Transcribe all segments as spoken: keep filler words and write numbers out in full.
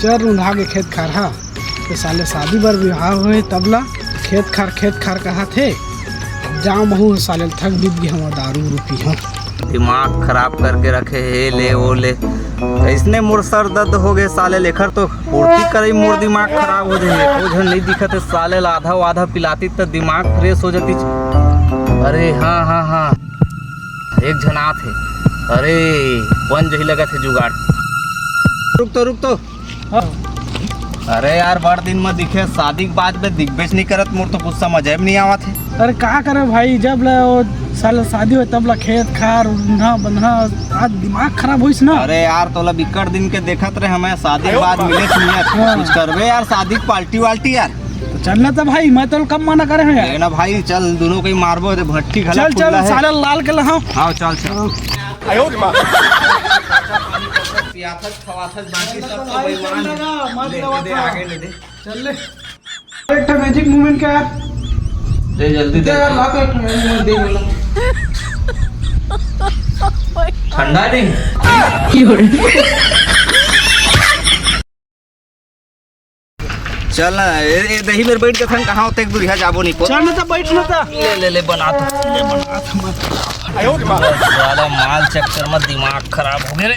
चर रुंधा के खेत खार हा। तो साले शादी बर बिहाव होए तब ला खेत खार, खेत खार कहत हे। अब जाओ महू साले ल थक बीत गे हमर दारू रूपी हा। दिमाग खराब करके रखे हे, ले वो ले। अइसने मोर सर दर्द हो गए साले ल, एखर तो पूर्ति करई मोर दिमाग खराब हो जाए। एको झन नहीं दिखत हे साले ल, आधा आधा पिलाती त दिमाग फ्रेश हो जाती। अरे हाँ हाँ हाँ, एक झन आत हे। अरे बन जही लगत हे जुगाड़। रुक तो, रुक तो। हाँ। अरे यार, बड़ दिन में दिखे, शादी के बाद में दिखबेच नहीं करत, मोर तो कुछ समझ में नहीं आवत हे। अरे का करे भाई, जब ले वो साला शादी होए तब ला खेत खार उन्हा बंधना, आज दिमाग खराब होइस ना। अरे यार, तोला बिकट दिन के देखत रहे हमें, शादी के बाद मिले नहीं यार। हाँ। कुछ करबे यार, शादी की पार्टी वार्टी यार। तो चलना तो भाई, मैं तो कब मना करे हूँ यार। लेना भाई, चल दोनों को ही मारबो, दे भट्टी घला चल चल खुल्ला है। साला लाल के लहाओ। हाँ चल चल। आयो रे माँ। पियाथस खवाथस बाकी सब तो बेईमान है। मत ले, ले दे, आगे ले दे। चल ले। एक ठो मैजिक मूवमेंट का यार। दे जल्दी दे। दे यार, ला तो एक ठो मैजिक मूवमेंट दे बोला। ठंडा नहीं। चल ना, ए, ए, दही मेर बैठ के थन कहाँ होते एक दुरिहा जाबो नहीं पो। चल ना तो बैठ ना तो। ले, ले, ले, बना तो। ले, बना तो मत। आयो रे माँ। ज्यादा माल चक्कर में दिमाग खराब हो गया रे।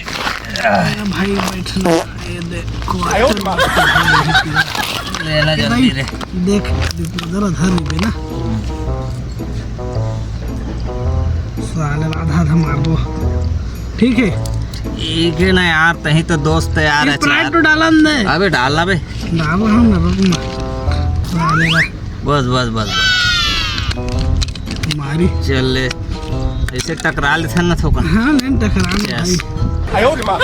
अरे भाई बैठ ना। ये देखो। आयो रे माँ। ले ना जल्दी रे। देख, देख, जरा धर ले ना। साले आधा आधा मार दो। ठीक है। ठीक है ना यार, तही तो दोस्त है यार, ये अच्छा Sprite यार। तो डालन दे। अबे डाल ना बे। डाल हम ना, रुक ना। डालेगा। बस, बस, बस, बस। मारी। चल ले। ऐसे टकरा लेथे ना थोकन। हाँ, नहीं टकरा ले Yes। भाई। आयो रे माँ।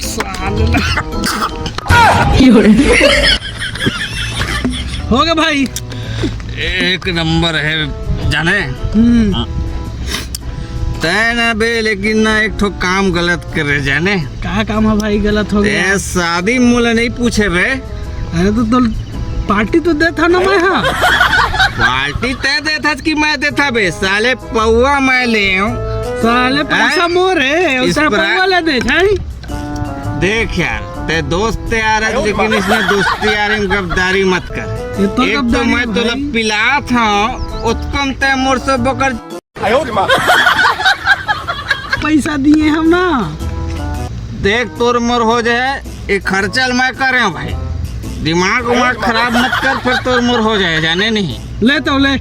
साले। हो गया भाई। एक नंबर है जाने। हम्म। तै ना बे, लेकिन ना एक ठो काम गलत करे जाने। का काम है भाई गलत हो गया? तै शादी मोला नहीं पूछे बे। अरे तो, तो पार्टी तो देता ना मैं, हाँ। पार्टी तै देता कि मैं देता बे? साले पौवा मैं ले आऊं। साले पैसा हैं? मोर है, इस उतना पर पौवा ले दे, हैं? देख यार, तै दोस्त यार है, लेकिन इसने दोस्ती यारी में गद्दारी मत कर। ये तो एक तो गद्दारी मैं है तोला भाई। पिलात हूँ, उत्कम तै मोर से बकर। पैसा दिए हम ना। देख तोर मोर हो जाए, ये खर्चा ल मैं करे हूँ भाई। दिमाग उमाग खराब मत कर, फिर तोर मोर हो जाए, जाने नहीं। ले तो ले।